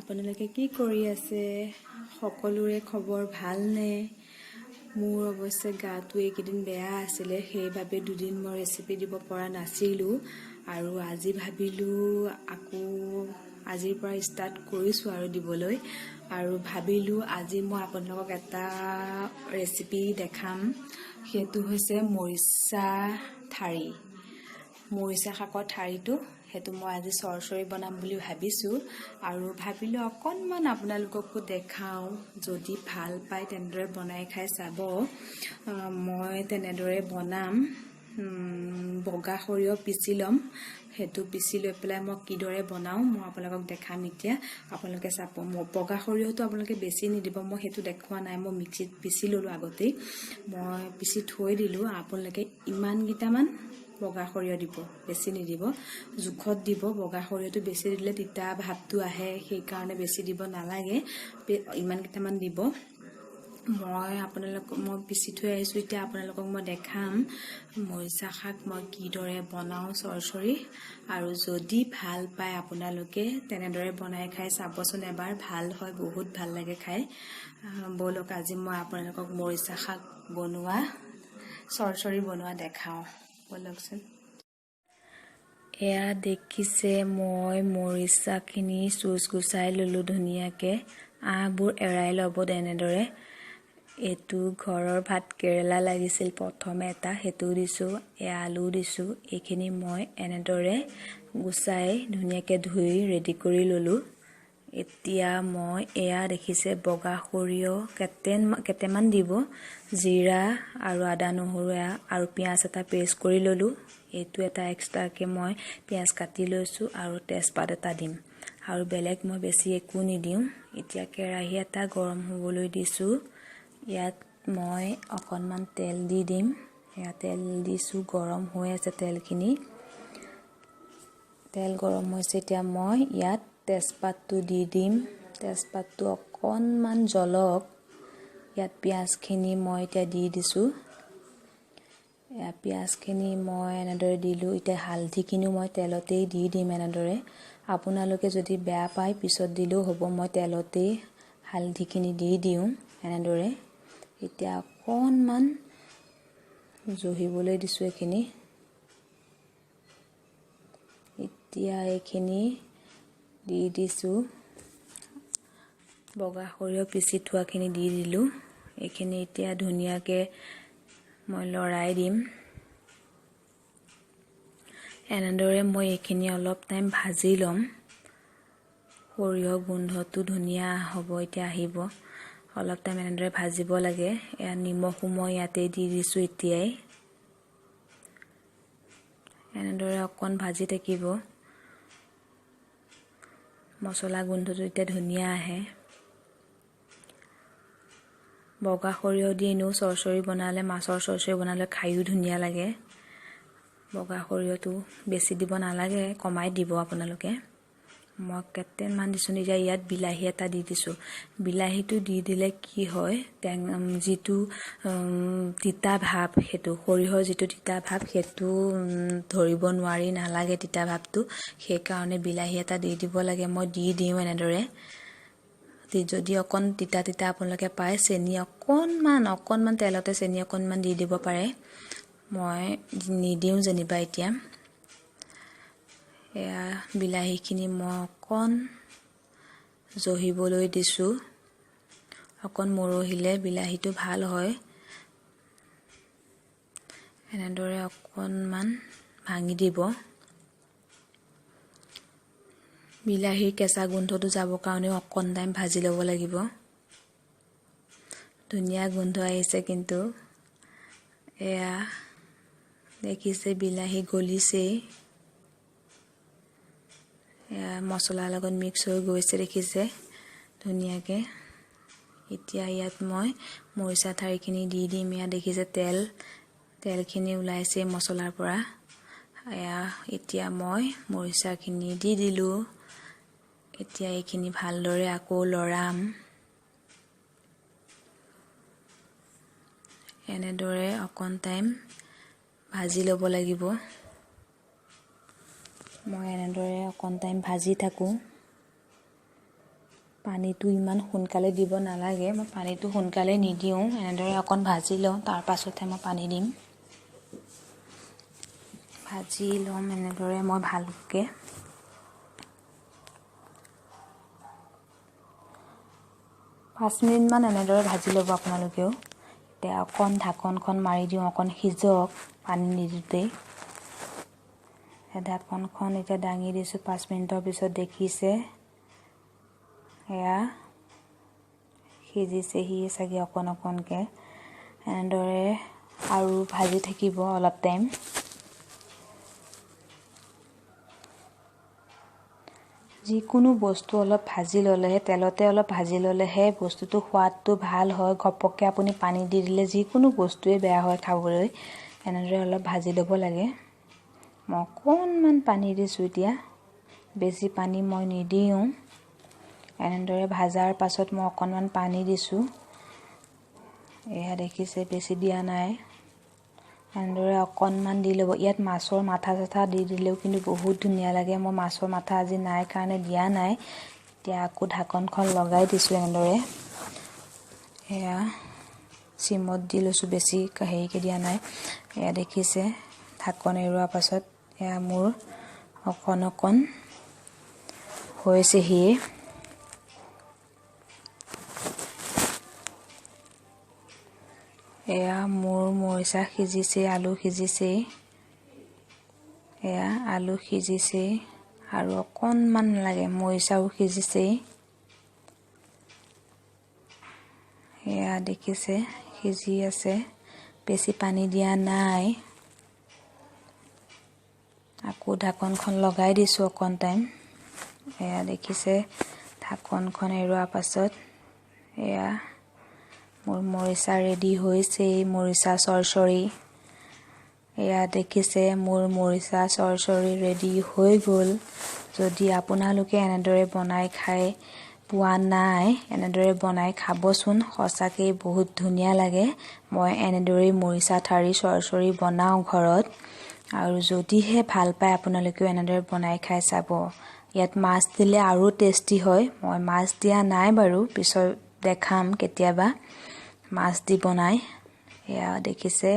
আপোনালোকে কি কৰি আছে? সকলোৰে খবৰ ভালনে? মোৰ অৱশ্যে গাটো এইকেইদিন বেয়া আছিলে, সেইবাবে দুদিন মই ৰেচিপি দিব পৰা নাছিলোঁ। আৰু আজি ভাবিলোঁ আকৌ আজিৰ পৰা ষ্টাৰ্ট কৰিছোঁ আৰু দিবলৈ। আৰু ভাবিলোঁ আজি মই আপোনালোকক এটা ৰেচিপি দেখাম। সেইটো হৈছে মৰিচা ঠাৰি, মৰিচা শাকৰ ঠাৰিটো। সেইটো মই আজি চৰচৰি বনাম বুলি ভাবিছোঁ আৰু ভাবিলোঁ অকণমান আপোনালোককো দেখাওঁ। যদি ভাল পায়, তেনেদৰে বনাই খাই চাব। মই তেনেদৰে বনাম। বগা সৰিয়হ পিচি ল'ম। সেইটো পিচি লৈ পেলাই মই কিদৰে বনাওঁ, মই আপোনালোকক দেখাম। এতিয়া আপোনালোকে চাব। বগা সৰিয়হটো আপোনালোকে বেছি নিদিব। মই সেইটো দেখুওৱা নাই। মই মিক্সিত পিচি ল'লোঁ আগতেই, মই পিচি থৈ দিলোঁ। আপোনালোকে ইমানকেইটামান বগা সৰিয়হ দিব, বেছি নিদিব, জোখত দিব। বগা সৰিয়হটো বেছি দিলে তিতা ভাৱটো আহে, সেইকাৰণে বেছি দিব নালাগে। ইমানকেইটামান দিব। মই পিচি থৈ আহিছোঁ। এতিয়া আপোনালোকক মই দেখাম মৰিচা শাক মই কিদৰে বনাওঁ চৰচৰি। আৰু যদি ভাল পায় আপোনালোকে, তেনেদৰে বনাই খাই চাবচোন এবাৰ। ভাল হয়, বহুত ভাল লাগে খাই। ব'লক, আজি মই আপোনালোকক মৰিচা শাক বনোৱা, চৰচৰি বনোৱা দেখাওঁ। ব'লকচোন। এয়া দেখিছে, মই মৰিচাখিনি চুচ গুচাই ল'লোঁ ধুনীয়াকৈ। আঁহবোৰ এৰাই ল'ব তেনেদৰে। এইটো ঘৰৰ ভাত কেৰেলা লাগিছিল প্ৰথমে এটা, সেইটোও দিছোঁ। এয়া আলুও দিছোঁ। এইখিনি মই এনেদৰে গুচাই ধুনীয়াকৈ ধুই ৰেডি কৰি ল'লোঁ। এতিয়া মই এয়া দেখিছে, বগা সৰিয়হ কেইটামান দিব, জিৰা আৰু আদা নহৰু, এয়া আৰু পিঁয়াজ এটা পেষ্ট কৰি ল'লোঁ। এইটো এটা এক্সট্ৰাকৈ মই পিঁয়াজ কাটি লৈছোঁ আৰু তেজপাত এটা দিম আৰু বেলেগ মই বেছি একো নিদিওঁ। এতিয়া কেৰাহী এটা গৰম হ'বলৈ দিছোঁ। ইয়াত মই অকণমান তেল দি দিম। এয়া তেল দিছোঁ, গৰম হৈ আছে তেলখিনি। তেল গৰম হৈছে। এতিয়া মই ইয়াত তেজপাতটো দি দিম। তেজপাতটো অকণমান জ্বলক। ইয়াত পিঁয়াজখিনি মই এতিয়া দি দিছোঁ। এয়া পিঁয়াজখিনি মই এনেদৰে দিলোঁ। এতিয়া হালধিখিনিও মই তেলতেই দি দিম এনেদৰে। আপোনালোকে যদি বেয়া পায়, পিছত দিলেও হ'ব। মই তেলতেই হালধিখিনি দি দিওঁ এনেদৰে। এতিয়া অকণমান জহিবলৈ দিছোঁ এইখিনি। এতিয়া এইখিনি দি দিছোঁ। বগা সৰিয়হ পিচি থোৱাখিনি দি দিলোঁ। এইখিনি এতিয়া ধুনীয়াকৈ মই লৰাই দিম এনেদৰে। মই এইখিনি অলপ টাইম ভাজি ল'ম। সৰিয়হ গোন্ধটো ধুনীয়া হ'ব এতিয়া আহিব। অলপ টাইম এনেদৰে ভাজিব লাগে। এয়া নিমখো মই ইয়াতে দি দিছোঁ এতিয়াই। এনেদৰে অকণ ভাজি থাকিব। মছলা গোন্ধটো এতিয়া ধুনীয়া আহে। বগা সৰিয়হ দি এনেও চৰচৰি বনালে, মাছৰ চৰচৰি বনালে খায়ো ধুনীয়া লাগে। বগা সৰিয়হটো বেছি দিব নালাগে, কমাই দিব আপোনালোকে। মই কেইটামান দিছোঁ। এতিয়া ইয়াত বিলাহী এটা দি দিছোঁ। বিলাহীটো দি দিলে কি হয়, যিটো তিতা ভাৱ, সেইটো সৰিয়হৰ যিটো তিতা ভাৱ, সেইটো ধৰিব নোৱাৰি, নালাগে তিতা ভাৱটো। সেইকাৰণে বিলাহী এটা দি দিব লাগে। মই দি দিওঁ এনেদৰে। যদি অকণ তিতা তিতা আপোনালোকে পায়, চেনি অকণমান অকণমান, তেলতে চেনি অকণমান দি দিব পাৰে। মই নিদিওঁ যেনিবা এতিয়া। এয়া বিলাহীখিনি মই অকণ জহিবলৈ দিছোঁ। অকণ মৰহিলে বিলাহীটো ভাল হয়। এনেদৰে অকণমান ভাঙি দিব। বিলাহীৰ কেঁচা গোন্ধটো যাবৰ কাৰণেও অকণ টাইম ভাজি ল'ব লাগিব। ধুনীয়া গোন্ধ আহিছে কিন্তু। এয়া দেখিছে, বিলাহী গলিছেই। এয়া মছলাৰ লগত মিক্স হৈ গৈছে, দেখিছে ধুনীয়াকৈ। এতিয়া ইয়াত মই মৰিচা ঠাৰিখিনি দি দিম। এয়া দেখিছে, তেলখিনি ওলাইছে মছলাৰ পৰা। এয়া এতিয়া মই মৰিচাখিনি দি দিলোঁ। এতিয়া এইখিনি ভালদৰে আকৌ লৰাম। এনেদৰে অকণ টাইম ভাজি ল'ব লাগিব। মই এনেদৰে অকণ টাইম ভাজি থাকোঁ। পানীটো ইমান সোনকালে দিব নালাগে, মই পানীটো সোনকালে নিদিওঁ। এনেদৰে অকণ ভাজি লওঁ, তাৰ পাছতহে মই পানী দিম। ভাজি ল'ম এনেদৰে মই ভালকৈ। 5 মিনিটমান এনেদৰে ভাজি ল'ব আপোনালোকেও। এতিয়া অকণ ঢাকনখন মাৰি দিওঁ, অকণ সিজক পানী নিদিওঁতেই। ঢাকনখন এতিয়া দাঙি দিছোঁ। 5 মিনিটৰ পিছত দেখিছে এয়া সিজিছেহি চাগে অকণ অকণকৈ। এনেদৰে আৰু ভাজি থাকিব অলপ টাইম। যিকোনো বস্তু অলপ ভাজি ল'লেহে, তেলতে অলপ ভাজি ল'লেহে বস্তুটো সোৱাদটো ভাল হয়। ঘপককৈ আপুনি পানী দি দিলে যিকোনো বস্তুৱেই বেয়া হয় খাবলৈ। এনেদৰে অলপ ভাজি ল'ব লাগে। মই অকণমান পানী দিছোঁ এতিয়া, বেছি পানী মই নিদিওঁ। এনেদৰে ভাজাৰ পাছত মই অকণমান পানী দিছোঁ। এয়া দেখিছে, বেছি দিয়া নাই। এনেদৰে অকণমান দি ল'ব। ইয়াত মাছৰ মাথা চাথা দি দিলেও কিন্তু বহুত ধুনীয়া লাগে। মই মাছৰ মাথা আজি নাই কাৰণে দিয়া নাই। এতিয়া আকৌ ঢাকনখন লগাই দিছোঁ এনেদৰে। এয়া চিমত দি লৈছোঁ, বেছি হেৰিকৈ দিয়া নাই। এয়া দেখিছে, ঢাকন এৰোৱাৰ পাছত এয়া মোৰ অকণ অকণ হৈছেহিয়ে। এয়া মোৰ মৰিচা সিজিছে, আলু সিজিছেই। এয়া আলু সিজিছেই আৰু অকণমান লাগে, মৰিচাও সিজিছেই। এয়া দেখিছে সিজি আছে, বেছি পানী দিয়া নাই। আকৌ ঢাকনখন লগাই দিছোঁ অকণ টাইম। এয়া দেখিছে, ঢাকনখন এৰোৱাৰ পাছত এয়া মোৰ মৰিচা ৰেডি হৈছেই, মৰিচা চৰচৰি। এয়া দেখিছে, মোৰ মৰিচা চৰচৰি ৰেডি হৈ গ'ল। যদি আপোনালোকে এনেদৰে বনাই খাই পোৱা নাই, এনেদৰে বনাই খাবচোন, সঁচাকেই বহুত ধুনীয়া লাগে। মই এনেদৰেই মৰিচা ঠাৰি চৰচৰি বনাওঁ ঘৰত। আৰু যদিহে ভাল পায় আপোনালোকেও এনেদৰে বনাই খাই চাব। ইয়াত মাছ দিলে আৰু টেষ্টি হয়। মই মাছ দিয়া নাই বাৰু, পিছত দেখাম কেতিয়াবা মাছ দি বনাই। এয়া দেখিছে।